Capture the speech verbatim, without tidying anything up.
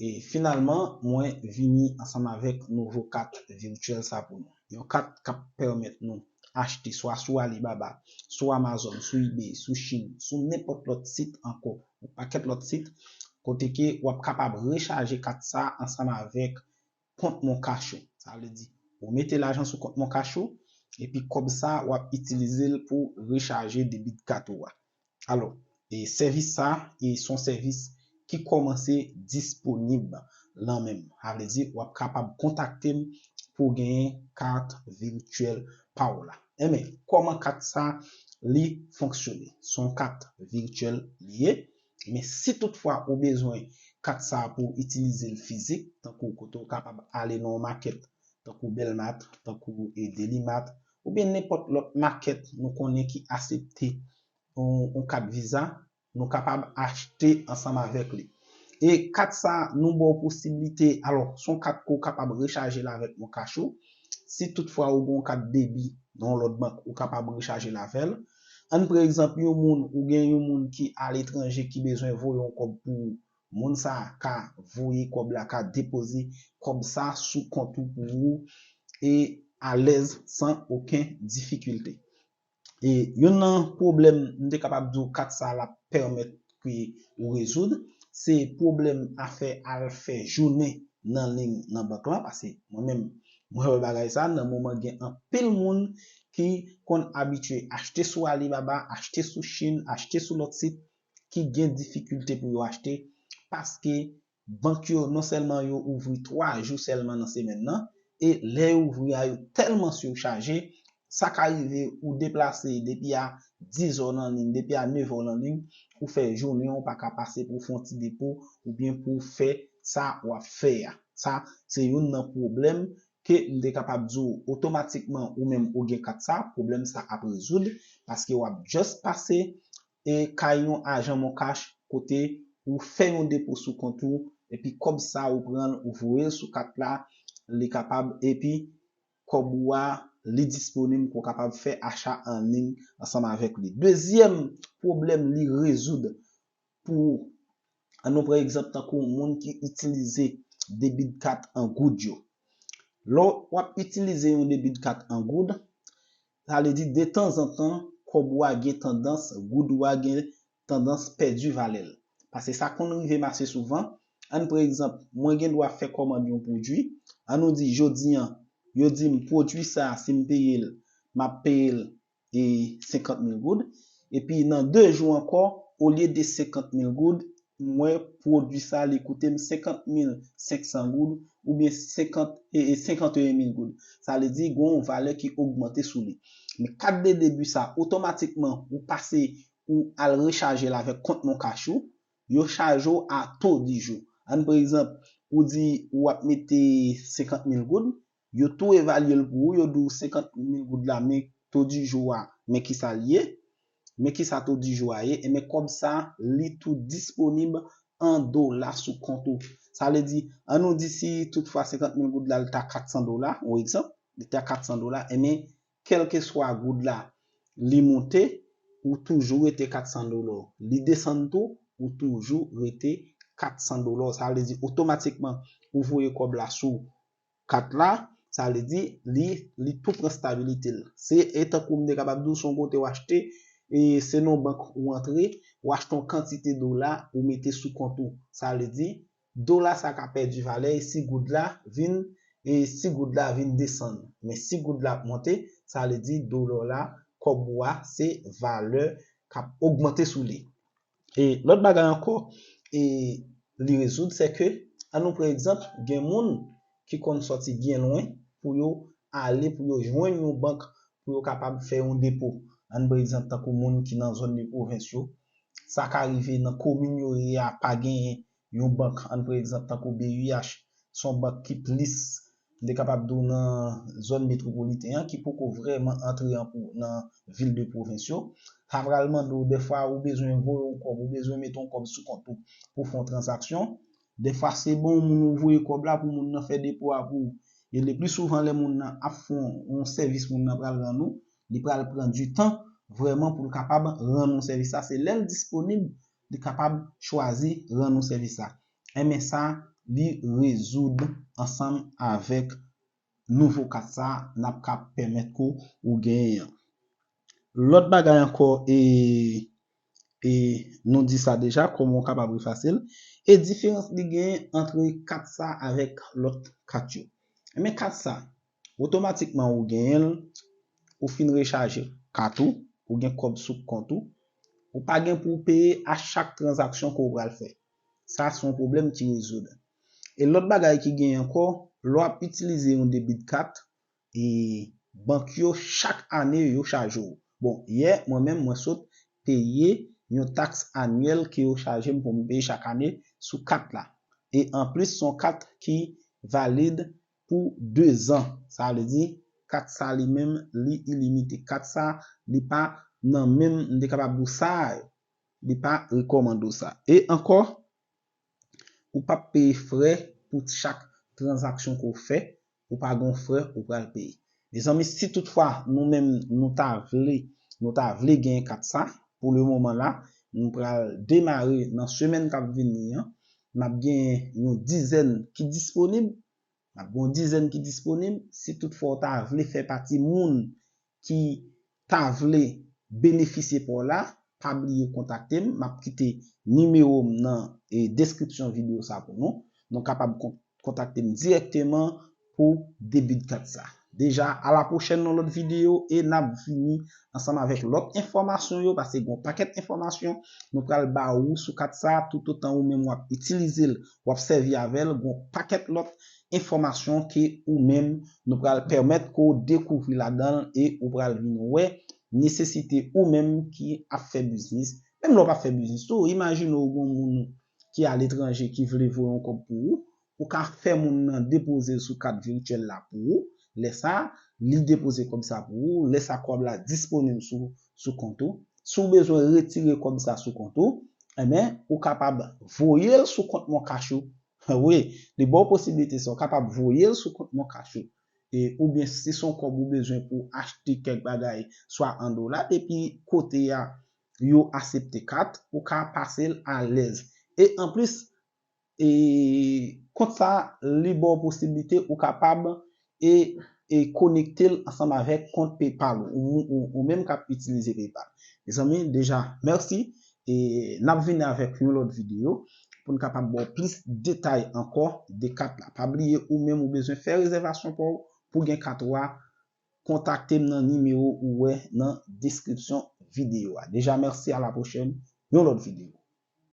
E finalman, mwen vini ansanm avèk nouvo kat vityèl sa pou nou. Yon kat k ap pèmèt nou achte swa sou Alibaba, sou Amazon, sou eBay, sou Chine, sou nenpòt lòt sit ankò, yon pakèt lòt sit, kote ke w ap kapab rechaje kat sa ansanm avèk kont Moncash ou. Sa vle di, ou mete lajan sou kont Moncash ou, epi kòb sa, w ap itilize l pou rechaje debit kat ou a. Alò, e sèvis sa, e se yon sèvis ki kòmanse disponib lan menm. Sa vle di, w ap kapab kontakte m pou w genyen kat vityèl pa w la. Enben, kòman kat sa li fonksyone? Se yon kat vityèl li ye, men si toutfwa ou bezwen kat sa pou w itilize l fizik, tankou kote w kapab ale nan yon makèt, tankou Belmat, tankou e Delimat, oubyen nenpòt lòt makèt nou konnen ki aksepte yon, yon kat viza, nou kapab achte ansanm avèk li. E kat sa, nou ba w posiblite, alò, se yon kat ke w kapab rechaje l avèk Moncash ou. Si toutfwa ou gen yon kat debi nan yon lòt bank, ou kapab rechaje l avè l. Ann pran egzanp yon moun, ou gen yon moun ki aletranje ki bezwen voye yon kòb pou ou. Moun sa a ka voye kòb la, ka depoze kòb sa sou kont ou pou ou e alèz san okenn difikilte. E youn nan pwoblèm m te kapab di w kat sa l ap pèmèt ke ou rezoud, se pwoblèm afè al fè jounen nan liy nan bank lan, paske mwen menm, mwen wè bagay sa, nan moman gen anpil moun ki konn abitye achte sou Alibaba, achte sou Chine, achte sou lòt sit, ki gen difikilte pou yo achte, paske bank yo, non sèlman yo ouvri twa jou sèlman nan semèn nan, e lè yo ouvri a, yo tèlman sichaje, sa ka rive ou deplase depi a diz è nan liy, depi a nèf è nan liy, ou fè jounen, ou pa ka pase pou w fè yon ti depo, oubyen pou w fè sa w ap fè a. Sa, se youn nan pwoblèm ke m te kapab di w otomatikman ou menm ou gen kat sa, pwoblèm sa ap rezoud, paske w ap just pase e kay yon ajan Moncash kote ou fè yon depo sou kont ou, epi kòb sa ou pran l, ou voye l sou kat la, li kapab, epi kòb ou a, li disponib pou w kapab fè acha an liy ansanm avèk li. Dezyèm pwoblèm li rezoud pou, ann nou pran egzanp tankou moun ki itilize debit kat an goud yo. Lè w ap itilize yon debit kat an goud, sa vle di detanzantan, kòb ou a gen tandans, goud ou a gen tandans pèdi valè l. Paske sa konn rive m ase souvan. Ann pran egzanp, mwen gen dwa fè kòmand yon pwodui. Ann nou di, jodi an, yo di m pwodui sa a, si m peye l, m ap peye l e senkant mil goud. Epi nan de jou ankò, olye de senkant mil goud, m wè pwodui sa li koute m senkant mil senk san goud oubyen senkant, e, e, senkant e en mil goud. Sa vle di, gen yon valè ki ogmante sou li. Men kat de debi sa, otomatikman, ou pase, ou al rechaje l avèk kont Moncash ou, yo chaje w a to di jou. Ann pran egzanp, ou di ou ap mete senkant mil goud, yo tou evalye l pou ou, yo di w senkant mil goud la, men to di jou a, men kisa l ye, men kisa to di jou a ye, e men kòb sa, li tou disponib an dola sou kont ou. Sa vle di, ann nou di si toutfwa senkant mil goud la, li ta kat san dola, yon egzanp, li ta kat san dola, e men kèlkeswa goud la, li monte, ou toujou rete kat san dola. Li desann tou, ou toujou rete kat san dola. Sa vle di, otomatikman, ou voye kòb la sou kat la, sa vle di, li, li tou pran stabilite l. Se, e tankou m te kapab di w, se yon kote w achte, e se nan yon bank ou antre, ou achte yon kantite dola, ou mete sou kont ou. Sa vle di, dola sa ka pèdi valè, e si goud la vin, e si goud la vin desann. Men si goud la ap monte, sa vle di dola la, kòb ou a, se valè k ap ogmante sou li. E lòt bagay ankò, e li rezoud, se ke, ann nou pran egzanp, gen moun ki konn sòti byen lwen pou yo ale, pou yo jwenn yon bank, pou yo kapab fè yon depo. Ann pran egzanp, tankou moun ki nan zòn de pwovens yo, sa ka rive nan komin yo ye a, pa genyen yon bank, ann pran egzanp, tankou B U H, se yon bank ki plis, m te kapab di w, nan zòn metwopoliten an, ki poko vrèman antre an pou, nan vil de pwovens yo. Sa pral mande w, dèfwa, ou bezwen voye yon kòb, ou bezwen mete yon kòb sou kont ou pou fè yon tranzaksyon. Dèfwa, se bon moun ou voye kòb la pou moun nan fè depo a pou ou. E le pli souvan, lè moun nan ap fè yon, yon sèvis moun nan pral rann ou, li pral pran di tan vrèman pou l kapab rann ou sèvis sa. Se lè l disponib, li kapab chwazi rann ou sèvis sa. Enben sa, li rezoud ansanm avèk nouvo kat sa n ap ka pèmèt ke ou genyen an. Lòt bagay ankò, e, e nou di sa deja, kòman w kapab efase l, e diferans li genyen ant kat sa avèk lòt kat yo. Men kat sa, otomatikman ou genyen l, ou fin rechaje kat ou, ou gen kòb sou kont ou, ou pa gen pou w peye a chak tranzaksyon ke w pral fè. Sa se yon pwoblèm ki rezoud. E lòt bagay ki genyen ankò, lè w ap itilize yon debit kat, e bank yo chak ane yo chaje w. Bon, yè, mwen menm, mwen sot peye yon taks anyèl ke yo chaje m pou m peye chak ane sou kat la. E anplis, se yon kat ki valid pou de zan. Sa vle di, kat sa li menm, li ilimite. Kat sa, li pa nan menm, m te kapab di w sa, li pa rekòmande w sa. E ankò, ou p ap peye frè pou chak tranzaksyon ke w fè, ou pa gen frè ou pral peye. Mezanmi, si toutfwa nou menm nou ta vle, nou ta vle genyen kat sa, pou le moman la, nou pral demare nan semèn k ap vini an, n ap genyen yon dizèn ki disponib, n ap gen yon dizèn ki disponib, si toutfwa w ta vle fè pati moun ki ta vle benefisye pò la, pa bliye kontakte m. M ap kite nimewo m nan, e, deskripsyon videyo sa pou nou. Nou kapab kon-, kontakte m dirèkteman pou debit kat sa. Deja, a la pwochèn nan lòt videyo e n ap vini ansanm avèk lòt enfòmasyon yo, paske gen yon pakèt enfòmasyon nou pral ba ou sou kat sa, toutotan ou menm w ap itilize l, w ap sèvi avè l, gen yon pakèt lòt enfòmasyon ke ou menm nou pral pèmèt ke w dekouvri ladan l e ou pral vin wè nesesite ou menm ki ap fè biznis. Menm lè w p ap fè biznis tou, imajine w gen yon moun ki aletranje ki vle voye yon kòb pou ou, ou ka fè moun nan depoze l sou kat vityèl la pou ou. Lè sa, li depoze kòb sa pou ou. Lè sa, kòb la disponib sou, sou kont ou. Si w bezwen retire kòb sa sou kont ou, enben, ou kapab voye l sou kont MonCash ou. Wi, li ba w posiblite sa, ou kapab voye l sou kont MonCash ou. E, oubyen si se yon kòb ou bezwen pou achte kèk bagay, swa an dola, depi kote a, yo aksepte kat, ou ka pase l alèz. E anplis, e, kont sa, li ba w posiblite ou kapab e, e konekte l ansanm avèk kont PayPal ou, ou, ou, ou menm k ap itilize PayPal. Mezanmi, deja, mèsi. E n ap vini avèk yon lòt videyo pou n kapab ba w plis detay ankò de kat la. Pa bliye, ou menm ou bezwen fè rezèvasyon pa w pou gen kat ou a, kontakte m nan nimewo ou wè nan deskripsyon videyo a. Deja, mèsi, a la pwochèn, yon lòt videyo.